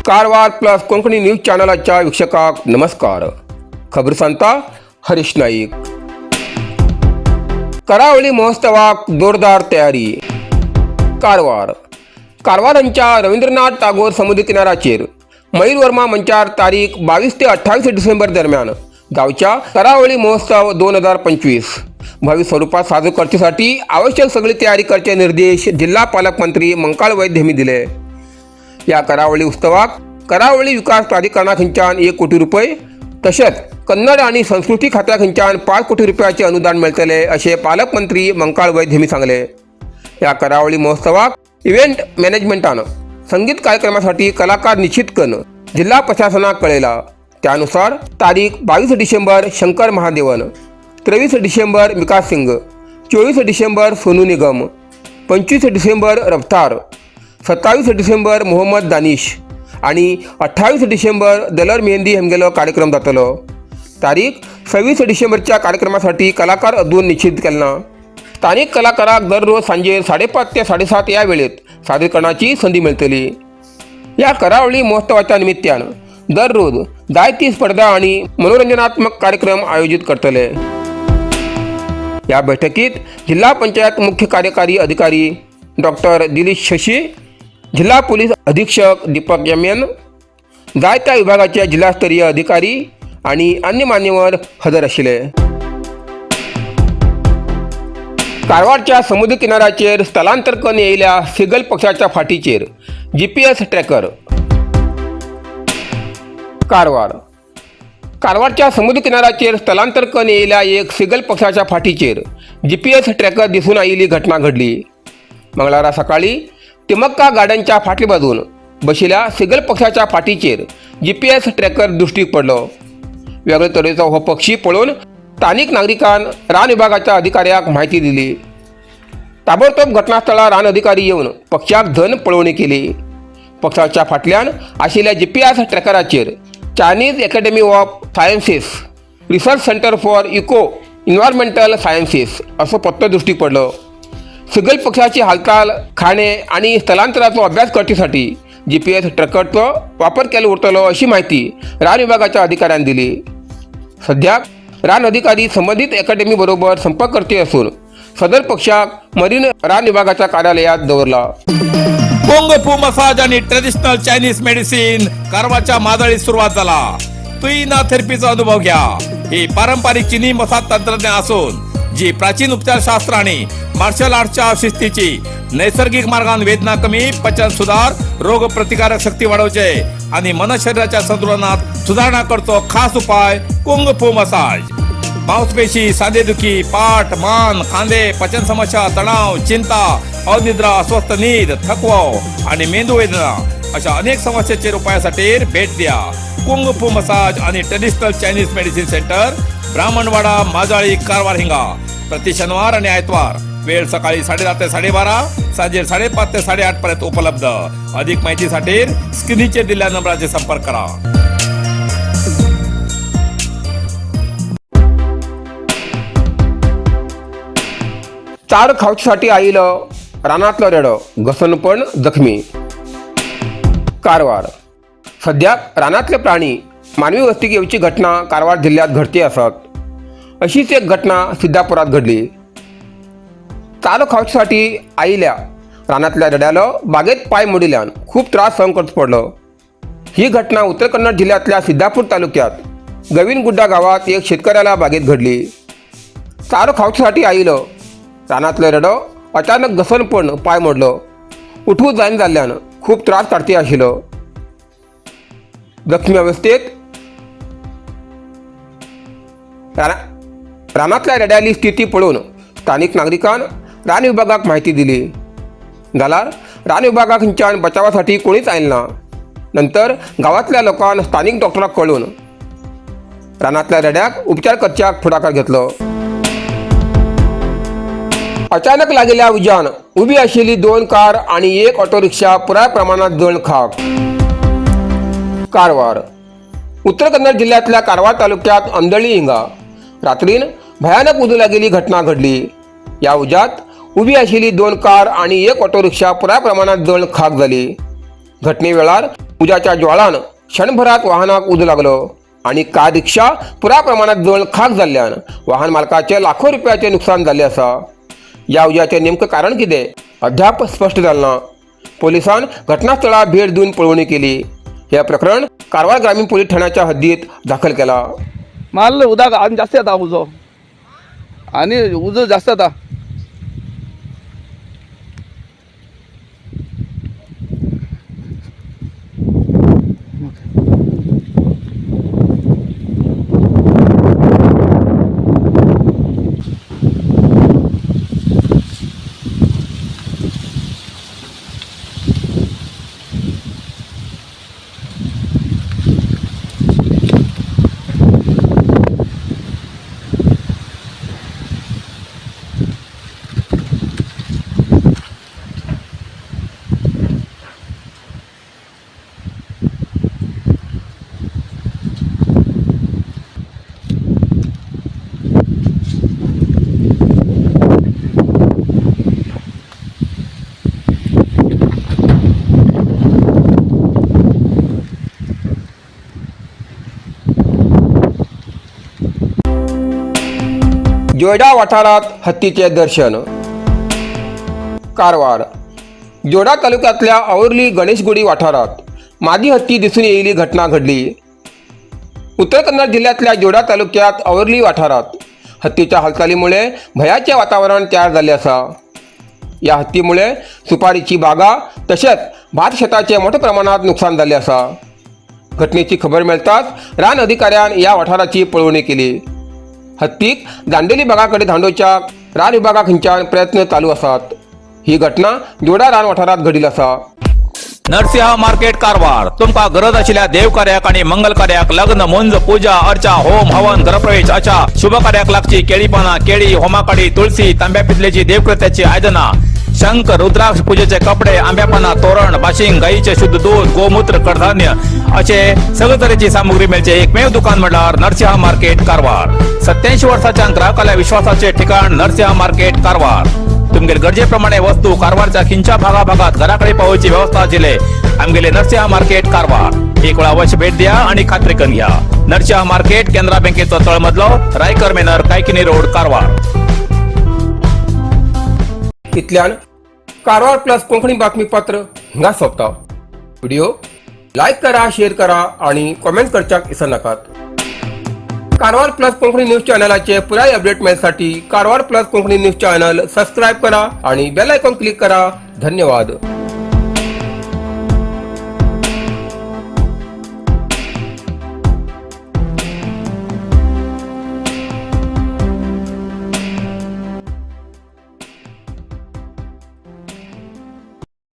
Karwar plus Konkani news चॅनलाच्या वीक्षकाक नमस्कार. खबर सांगता हरीश नाईक. करावळी महोत्सवाक जोरदार तयारी. कारवार. कारवारांच्या रवींद्रनाथ टागोर समुद्र किनाराचेर मयूर वर्मा मंचार तारीख 22 ते 28 डिसेंबर दरम्यान गावच्या करावळी महोत्सव 2025 भव्य स्वरूपात साजरो करण्यासाठी आवश्यक सगळी तयारी करचे निर्देश जिल्हा पालकमंत्री मंकाळ वैद्य यांनी दिले. या करावळी उत्सवाक करावळी विकास प्राधिकरणाखंच्यान 1 कोटी रुपये तसेच कन्नड आणि संस्कृती खात्याखंच्यान 5 कोटी रुपयाचे अनुदान मिळतले, असे पालकमंत्री मंकाळ वैद्य यांनी सांगले. या करावळी महोत्सवाक इव्हेंट मॅनेजमेंटानं संगीत कार्यक्रमासाठी कलाकार निश्चित करून जिल्हा प्रशासनाक कळयला. त्यानुसार तारीख 22 डिसेंबर शंकर महादेवन, 23 डिसेंबर मिका सिंग, 24 डिसेंबर सोनू निगम, 25 डिसेंबर रफ्तार, 27 डिसेंबर मोहम्मद दानिश आणि 28 डिसेंबर दलर मेहंदी हेमगेलो कार्यक्रम जातलो. तारीख 26 डिसेंबरच्या कार्यक्रमासाठी कलाकार अजून निश्चित केला ना. स्थानिक कलाकाराक दररोज सांजे 5:30 ते 7:30 या वेळेत सादरीकरणाची संधी मिळतली. या करावळी महोत्सवाच्या निमित्तान दररोज जायती स्पर्धा आणि मनोरंजनात्मक कार्यक्रम आयोजित करतले. या बैठकीत जिल्हा पंचायत मुख्य कार्यकारी अधिकारी डॉक्टर दिलीप शशी, जिल्हा पोलीस अधीक्षक दीपक एम एन, जायत्या विभागाचे जिल्हास्तरीय अधिकारी आणि अन्य मान्यवर हजर आशिल्ले. कारवारच्या समुद्र किनाऱ्याचेर स्थलांतर करून येयल्या सिगल पक्षाच्या फाटीचेर जीपीएस ट्रॅकर. कारवार. कारवारच्या समुद्र किनाऱ्याचेर स्थलांतर करून येयल्या एक सिगल पक्षाच्या फाटीचेर जीपीएस ट्रॅकर दिसून आयिल्ली घटना घडली. मंगळारा सकाळी तिमक्का गार्डनच्या फाटली बाजून बशिल्ल्या सिगल पक्षाच्या फाटीचेर जीपीएस ट्रॅकर दृश्टीक पडलो. वेगळे तरेचो हो पक्षी पळोवन स्थानिक नागरिकान रान विभागाच्या अधिकाऱ्याक म्हायती दिली. ताबडतोब घटनास्थळार रान अधिकारी येवन पक्षाक धन पळोवणी केली. पक्षाच्या फाटल्यान आशिल्ल्या GPS ट्रॅकराचेर Chinese Academy of Sciences Research Centre for Eco Environmental Sciences असो पत्तो दृश्टीक पडलो. सिगल पक्षाची हालचाल, खाणे आणि स्थलांतराचो अभ्यास करचेसाठी जीपीएस ट्रॅकरचो वापर केलो उरतलो, अशी माहिती रान विभागाच्या अधिकाऱ्यान दिली. सध्या रान अधिकारी संबंधित अकॅडमी बरोबर संपर्क करते असून सदर पक्षाक मरीन रान विभागाच्या कार्यालयात दवरला. कुंग फू मसाज आणि ट्रेडिशनल चायनीज मेडिसिन कारवारच्या मादळीत सुरुवात झाला. तुईना थेरपीचा अनुभव घ्या. ही पारंपरिक चिनी मसाज तंत्रज्ञान असून जी प्राचीन उपचारशास्त्र आणि मार्शल आर्टच्या शिस्तीची नैसर्गिक मार्गान वेदना कमी, पचन सुधार, रोग प्रतिकारक शक्ती वाढवचे आणि मन शरीराच्या संतुलनात सुधारणा करतो. खास उपाय कुंग फू मसाज. मांसपेशी, सांधेदुखी, पाठ, मान, खांदे, पचन समस्या, तणाव, चिंता, अनिद्रा, अस्वस्थ नीद, थकवा आणि मेंदू वेदना अशा अनेक समस्येचेर उपायासाठी भेट द्या कुंग फू मसाज आणि traditional Chinese medicine centre, Brahmanwada, Majali, Karwar हिंगा. प्रति शनिवार आणि आयतवार वेळ सकाळी 10:30 ते 12:30, सांजे 5:30 ते 8:30 पर्यंत उपलब्ध. अधिक माहितीसाठी स्क्रीनचे दिलेल्या नंबराचे संपर्क करा. चार खावच्यासाठी आईलं रानातलं रेडं घसरून पण जखमी. कारवार. सध्या रानातले प्राणी मानवी वस्तीक येवची घटना कारवार जिल्ह्यात घडती असत. अशीच एक घटना सिद्धापुरात घडली. चारो खावच्यासाठी आईल्या रानातल्या रेड्याला बागेत पाय मोडिल्यान खूप त्रास सहन करचो पडलो. ही घटना उत्तर कन्नड जिल्ह्यातल्या सिद्धापूर तालुक्यात गविनगुड्डा गावात एक शेतकऱ्याला बागेत घडली. चारो खावच्यासाठी आईलं रानातलं रेडं अचानक घसरून पण पाय मोडलं. उठू जाईन जाल्ल्यान खूप त्रास काडती आशिल्लो. जखमी अवस्थेत रानातल्या रेड्याली स्थिती पळोवन स्थानिक नागरिकान रान विभागाक माहिती दिली. जाल्यार रान विभागाखंच्यान बचावासाठी कोणीच आयल ना. नंतर गावातल्या लोकांन स्थानिक डॉक्टराक कळोवन रानातल्या रेड्याक उपचार करच्याक फुडाकार घेतलो. अचानक लागलेल्या उज्यान उभी आशिल्ली दोन कार आणि एक ऑटो रिक्षा पुराय प्रमाणात जळून खाक. कारवार. उत्तर कन्नड जिल्ह्यातल्या कारवार तालुक्यात अंदळी हिंगा रात्रीन भयानक उजू लागलेली घटना घडली. या उज्यात उभी आशिल्ली दोन कार आणि एक ऑटो रिक्षा पुराय प्रमाणात जळून खाक झाली. घटने वेळार उज्याच्या ज्वाळान क्षणभरात वाहनाक उजो लागलो आणि कार रिक्षा पुराय प्रमाणात जळून खाक जाल्ल्यान वाहन मालकाचे लाखो रुपयाचे नुकसान जाल्ले आसा. या उज्याचें नेमकं कारण कितें अद्याप स्पश्ट जालें ना. पोलिसान घटनास्थळार भेट दिवन पळोवणी केली. हे प्रकरण कारवार ग्रामीण पोलीस ठाण्याच्या हद्दीत दाखल केला. मारलं उदक आनी जास्त येता उजो आनी उजो जास्त येता. जोयडा वाठारात हत्तीचे दर्शन. कारवार जोडा तालुक्यातल्या औरली गणेशगुडी वाठारात मादी हत्ती दिसून येईल घटना घडली. उत्तर कन्नड जिल्ह्यातल्या जोडा तालुक्यात औरली वाठारात हत्तीच्या हालचालीमुळे भयाचे वातावरण तयार झाले आसा. या हत्तीमुळे सुपारीची बागा तसेच भात शेताचे मोठ्या प्रमाणात नुकसान झाले आसा. घटनेची खबर मेळताच रान अधिकाऱ्यान या वाठाराची पळोवणी केली. हत्तीक दांडेली भागाकडे धांडोच्या रान विभागा खंयच्यान प्रयत्न चालू आसात. ही घटना जोडा रान वाठारात घडिल आसा. नरसिंह मार्केट कारवार. तुमका गरज आशिल्ल्या देवकार्याक आणि मंगल कार्याक, लग्न, मुंज, पूजा अर्चा, होम हवन, घरप्रवेश अशा शुभ कार्याक लागची केळी पाना, केळी, होमाकाडी, तुळशी, तांब्या पितलेची देवकृत्याची आयदना, शंख, रुद्राक्ष, पूजेचे कपडे, आंब्यापाना, तोरण, बाशिंग, गाईचे शुद्ध दूध, गोमूत्र, कडधान्य असे सगळे तरेची सामुग्री मेळचे एकमेव दुकान म्हटल्यार नरसिंह मार्केट कारवार. 87 वर्साच्या ग्राहकाला विश्वासाचे ठिकाण नरसिंह मार्केट कारवार. तुमगेले गरजेप्रमाणे वस्तू कारवारच्या खिंच्या भागाभागात घराकडे पावोवची व्यवस्था आशिल्ले आमगेले नरसिंह मार्केट कारवार. एक वेळा अवश्य भेट द्या आणि खात्री करून घ्या. नरसिंह मार्केट, केनरा बँकेचो तळमजलो, रायकर मेनर, कायकिनी रोड, कारवार. इतल्यान कारवार प्लस कोंकणी बातमीपत्र हिंगा सोंपता. व्हिडिओ लायक करा, शेअर करा आणि कॉमेंट करच्याक विसरनाकात. कारवार प्लस कोंकणी न्यूज चॅनलाचे पुराय update मेळसाठी Karwar plus Konkani news channel subscribe करा आणि बेल आयकॉन क्लिक करा. धन्यवाद.